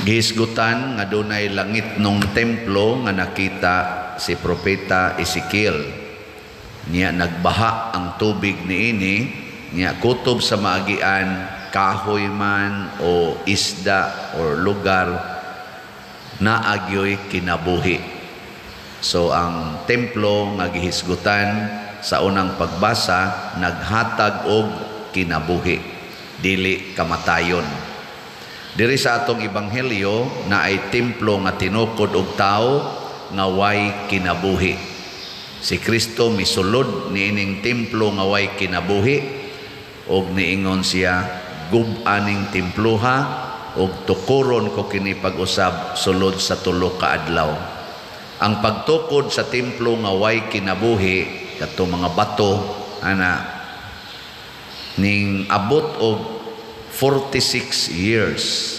Gihisgutan nga dunay langit nung templo nga nakita si Propeta Ezekiel. Niya nagbaha ang tubig niini, niya kutob sa maagian kahoy man o isda or lugar, naagyoy kinabuhi. So ang templo nga gihisgutan sa unang pagbasa naghatag og kinabuhi, dili kamatayon. Diri sa atong ebanghelyo na ay templo nga tinukod og tawo nga way kinabuhi. Si Kristo misulod niining templo nga way kinabuhi og niingon siya, "Gub-aning temploha og tukuron ko kini pag-usab sulod sa 3 ka adlaw." Ang pagtukod sa templo nga way kinabuhi, kato mga bato ana, ning abot og 46 years.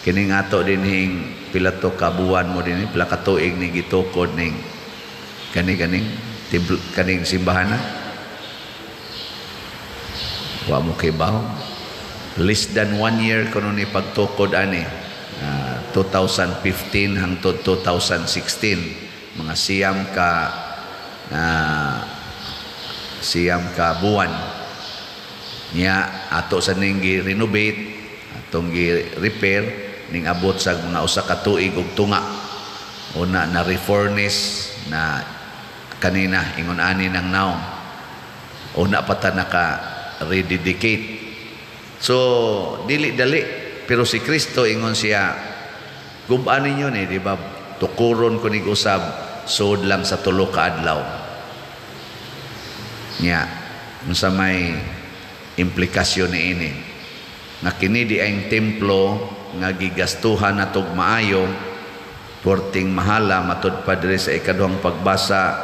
Kining ato dinhing pila to ka buwan mo dinhi, pila ka tuig ni gitukod ning kani kaning templo, kaning simbahan na? Wa mo kibaw? Less than one year kuno ni pagtukod ani, 2015 hangtod 2016, mga 9 ka buwan. Niya ato sa ning gi-renovate, atong gi-repair, ning abot sa mga 1 ka tuig ug tunga. Una na refurnish na kanina, ingon ani ng naong una pa ta naka rededicate. So dili dali, pero si Kristo ingon siya, "Gub-an ninyo ni, di ba? Tukuron ko nig usab sud lang sa 3 ka adlaw." Nya unsa may implikasyon niini? Nga kini di ang templo nga gigastuhan natog maayo, perting mahala, matud pa diri sa ikaduhang pagbasa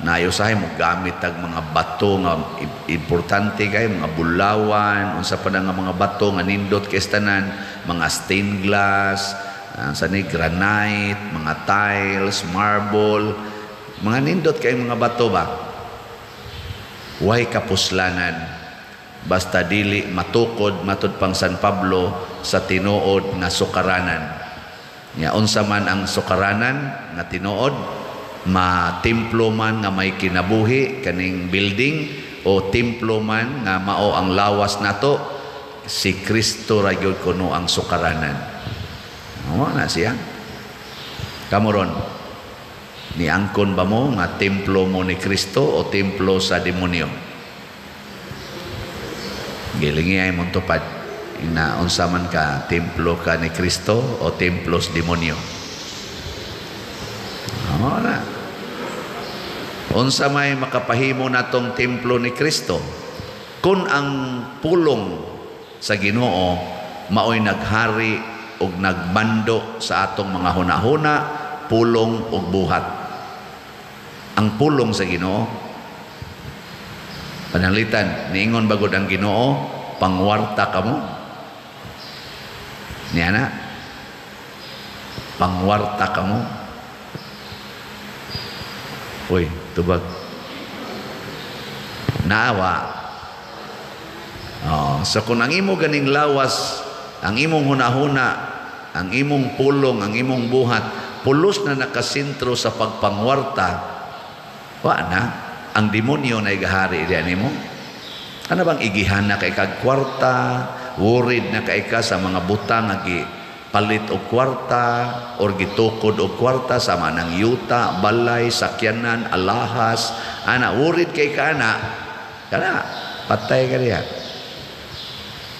na usahay mo gamit tag mga bato nga importante kay mga bulawan, unsa pa na nga mga bato nga nindot kay tanan, mga stained glass, sa ni granite, mga tiles, marble, mga nindot kay mga bato ba. Way kapuslanan basta dili matukod, matud pang San Pablo, sa tinuod nga sukaranan. Nya unsa man ang sukaranan nga tinuod? Ma templo man nga may kinabuhi kaning building o templo man nga mao ang lawas nato, si Kristo ra gyud kuno ang sukaranan. Mao na siya. Kamo ron, niangkon ba mo nga templo mo ni Kristo o templo sa demonyo? Gilingi ay mong tupad ina, unsa man ka, templo ka ni Kristo o templo sa demonyo? Mao na. Unsa may makapahimo natong templo ni Kristo? Kung ang pulong sa Ginoo maoy naghari og nagmando sa atong mga hunahuna, pulong ug buhat. Ang pulong sa Ginoo, pananglitan, niingon bagod ang Ginoo, "Pangwarta kamo." Niya na, "Pangwarta kamo." Uy, tubag. Naawa. Oh, so kung ang imo ganing lawas, ang imong hunahuna, ang imong pulong, ang imong buhat, pulos na nakasentro sa pagpangwarta, wa na, ang demonyo na igahari diyan nimo. Ano bang igihan na kay kag kwarta, worried na kay ka sa mga butang nga palit og kwarta or gitukod og kwarta sama ng yuta, balay, sakyanan, alahas, ana, worried kay ka ana, kana patay ka diha.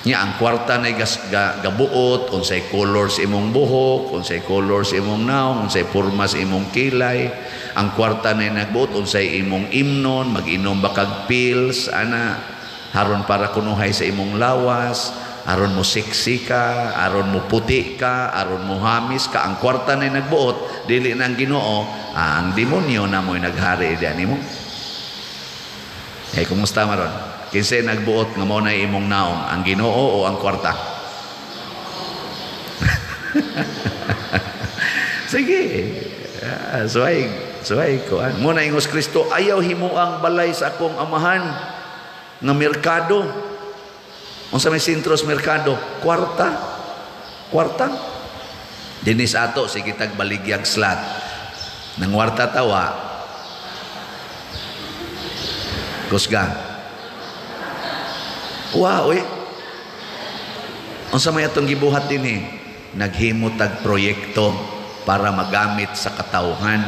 Nya ang kwarta na gas, gabuot unsay color sa imong buhok, unsay color sa imong naong, unsay porma sa imong kilay. Ang kwarta na nagbuot unsay imong imnon, mag-inom ba kag pills ana aron para kunuhay sa imong lawas, aron mo sexy ka, aron mo puti ka, aron mo hamis ka. Ang kwarta na nagbuot, dili na ang Ginoo, ang demonyo na mo'y naghari diyan nimo. Eh, kumusta maron? Kinsay nagbuot nga mao na imong naong, ang Ginoo o ang kwarta? Sige. Suway, suway ko. Mo na ingos Kristo, "Ayaw himuang balay sa akong amahan nga merkado." Unsa may sentro sa merkado? Kwarta. Kwarta. Dinis ato sige tag baligyag slot. Nangwarta tawa. Kusga. Wa oy. Unsa may atong gibuhat dinhi? Naghimo tag proyekto para magamit sa katawhan.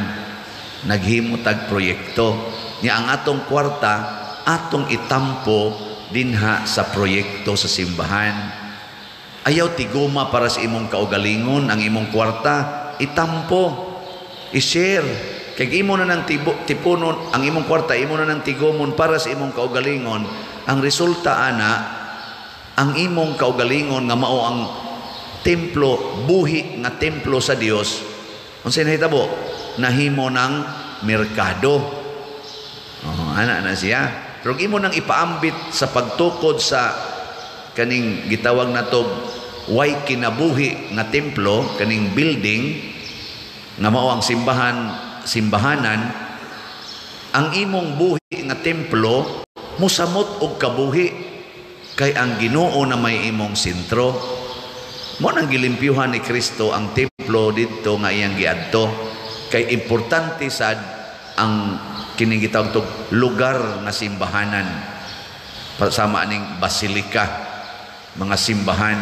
Naghimo tag proyekto. Nya ang atong kwarta atong itampo dinha sa proyekto sa simbahan. Ayaw tiguma para sa imong kaugalingon ang imong kwarta, itampo, i-share. Kay imo na nang tipunon ang imong kwarta, imo na nang tigumon para sa imong kaugalingon. Ang resulta ana, ang imong kaugalingon nga mao ang templo, buhi nga templo sa Dios. Unsay nahitabo? Nahimo ng merkado. Oh, ana na siya. Pero imo nang ipaambit sa pagtukod sa kaning gitawag natog way kinabuhi nga templo, kaning building nga mao ang simbahan, simbahanan, ang imong buhi nga templo mosamot og kabuhi kay ang Ginoo na may imong sentro. Mo nang gilimpyuhan ni Kristo ang templo didto nga iyang giadto kay importante sad ang kining gitawag tog lugar nga simbahanan, sama aning basilika, mga simbahan.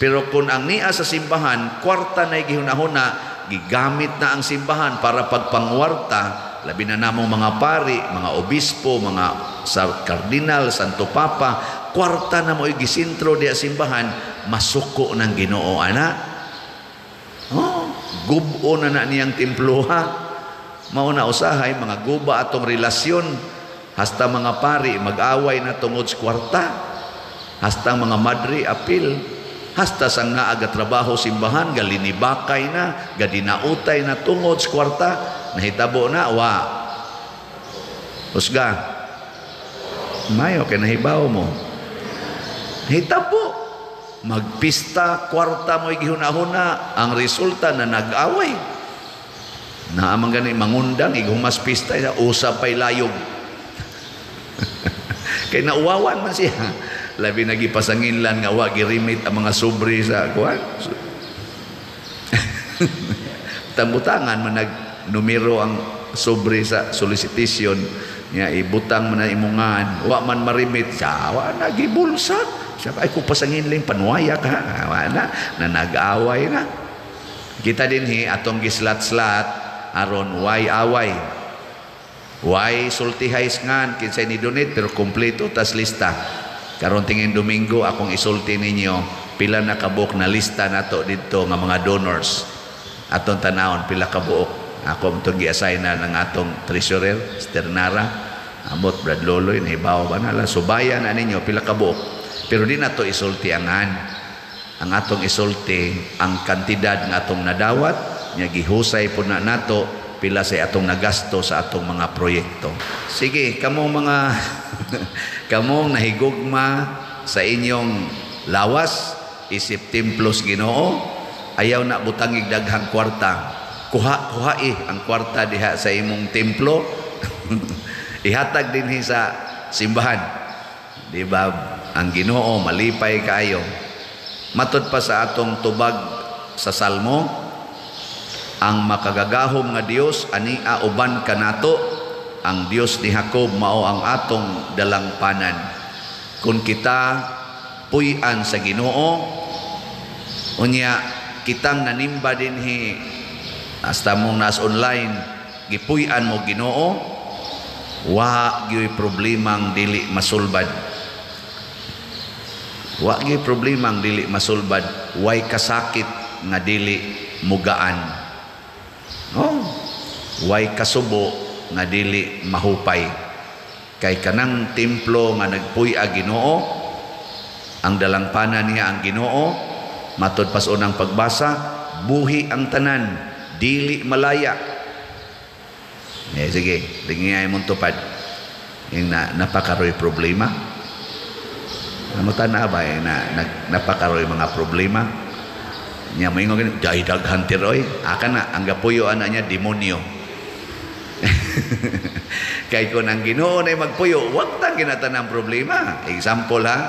Pero kung ang niya sa simbahan kwarta na gihunahuna, gigamit na ang simbahan para pagpangwarta, labi na namong mga pari, mga obispo, mga kardinal, Santo Papa, kwarta na mo'y gisintro diya simbahan, masuko ng Ginoo ana. Oh, gubo na na niyang templo ha. Mao na usahay mga guba atong relasyon, hasta mga pari mag-away na tungod sa kwarta, hasta mga madre apil, hasta sang naa trabaho simbahan galinibakay na, gadinautay na tungod sa kwarta. Nahitabo na wa. Husga. Mayo kay nahibaw mo. Hitabo. Magpista kwarta mo'y gihuna-huna, ang resulta na nag-away. Naamang gani mangundang ighumas pista usab pay layog. Kay nauwawan man siya. Labi nagipasanginlan nga wa girimit ang mga sobre sa kuan. Tambutangan man nag numero ang sobre sa solicitation niya, ibutang man na imungan, wa man marimit siya, wa na gibulsa siya, ay kung pasanginling panuwaya ka, wa na, na nag-away na. Kita dinhi atong gislat-slat aron way away, way sultihay ngan kinsay ni donate, pero kompleto tas lista. Karon tingin Domingo akong isulti ninyo pila na kabuok na lista nato didto nga mga donors. Atong tanawon pila kabuok. Ako itong gi-assign na ng atong treasurer, Sternara. Amot, Brad Loloy, nahibaw ba na lang. Subayan na ninyo, pila kabuok. Pero di na to isulti angan. Ang atong isulti, ang kantidad nga atong nadawat, nya gihusay po na nato, pila sa atong nagasto sa atong mga proyekto. Sige, kamong mga, kamong nahigugma sa inyong lawas, isip templos Ginoo, ayaw na butangig daghang kwarta. Kuha ang kwarta diha sa imong templo. Ihatag dinhi sa simbahan. Di ba? Ang Ginoo malipay kaayo. Matud pa sa atong tubag sa Salmo, ang makagagahom nga Dios ania uban kanato, ang Dios ni Jacob mao ang atong dalangpanan. Kung kita puy-an sa Ginoo, unya kitang nanimba dinhi hasta mong nas online, gipuy-an mo Ginoo, wa gyud problemang dili masulbad. Wa gyud problemang dili masulbad, way kasakit nga dili mugaan. Oh, way kasubo nga dili mahupay. Kay kanang templo nga nagpuy-a Ginoo, ang dalangpanan niya ang Ginoo, matud pas unang pagbasa, buhi ang tanan, dili malaya. Eh, sige, lingay mong tupad. Yung na, napakaroy problema. Namutan na ba? Eh, napakaroy mga problema. Nya moingon gani, dai daghan tiroy. Aka na, ang gapuyo ana niya, demonyo. Kay kung ang Ginoo na magpuyo, wag tang ginatan ang problema. Example ha,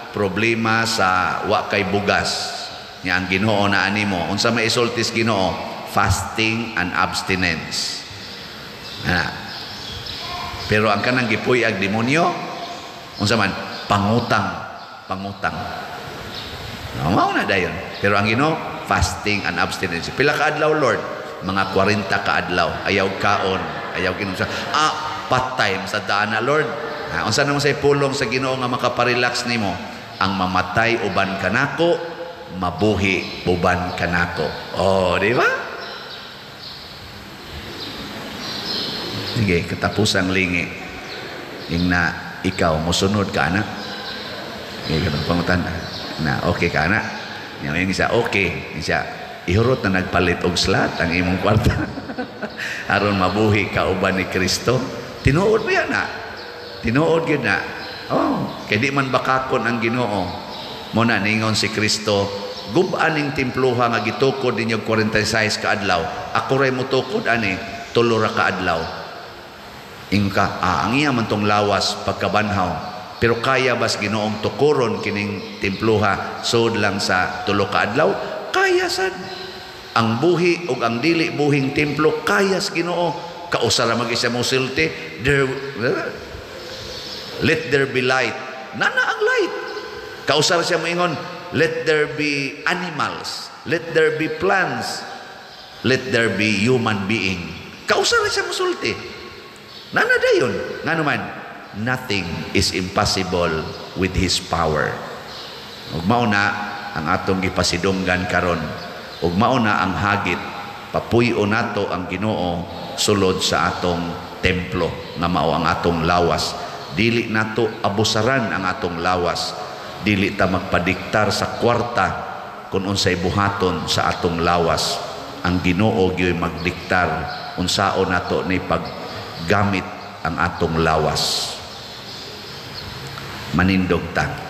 problema sa wa kay bugas. Nya ang Ginoo na animo. Unsa may isultis Ginoo? Fasting and abstinence. Na. Pero ang kanang gipuy-ag demonyo, unsa man? Pangutang, pangutang. No, mao na dayon. Pero ang Ginoo, fasting and abstinence. Pila ka adlaw, Lord? Mga 40 ka adlaw. Ayaw kaon, ayaw ginom sa patay sa daan na, Lord. Ha, unsa naman say pulong sa Ginoo nga makaparelax nimo? Ang mamatay uban kanako, mabuhi uban kanako. Oh, di ba? Sige, katapusang lingi. Yung na ikaw mosunod ka na. Sige, katong pangutan na okay ka na. Yung isa okay, isa ihurot na nagpalit og slot ang imong kwarta. Aron mabuhi ka uban ni Kristo. Tinuod ba yan na? Tinuod gyud na. Oh, kay di man bakakon ang Ginoo. Mo na ningon si Kristo, gub-an ning temploha nga gitukod ninyo 46 ka adlaw. Ako ray motukod ani 3 ra ka adlaw. Ingon ka, ang iya man tong lawas pagkabanhaw. Pero kaya bas Ginoong tukuron kining temploha sud lang sa 3 ka adlaw? Kaya sad. Ang buhi ug ang dili buhing templo kaya sa Ginoo. Kausa ra mag isa mo sulti, there, let there be light. Nana ang light. Kausa ra siya moingon, let there be animals, let there be plants, let there be human being. Kausa ra siya mosulti. Nana dayon. Ngano man, nothing is impossible with His power. Ug mao na ang atong gipasidunggan karon. Ug mao na ang hagit, papuy-o nato ang Ginoo sulod sa atong templo nga mao ang atong lawas. Dili nato abusaran ang atong lawas. Dili ta magpadiktar sa kwarta kung unsay buhaton sa atong lawas. Ang Ginoo gyoy magdiktar unsaon nato ni paggamit ang atong lawas. Manindog ta.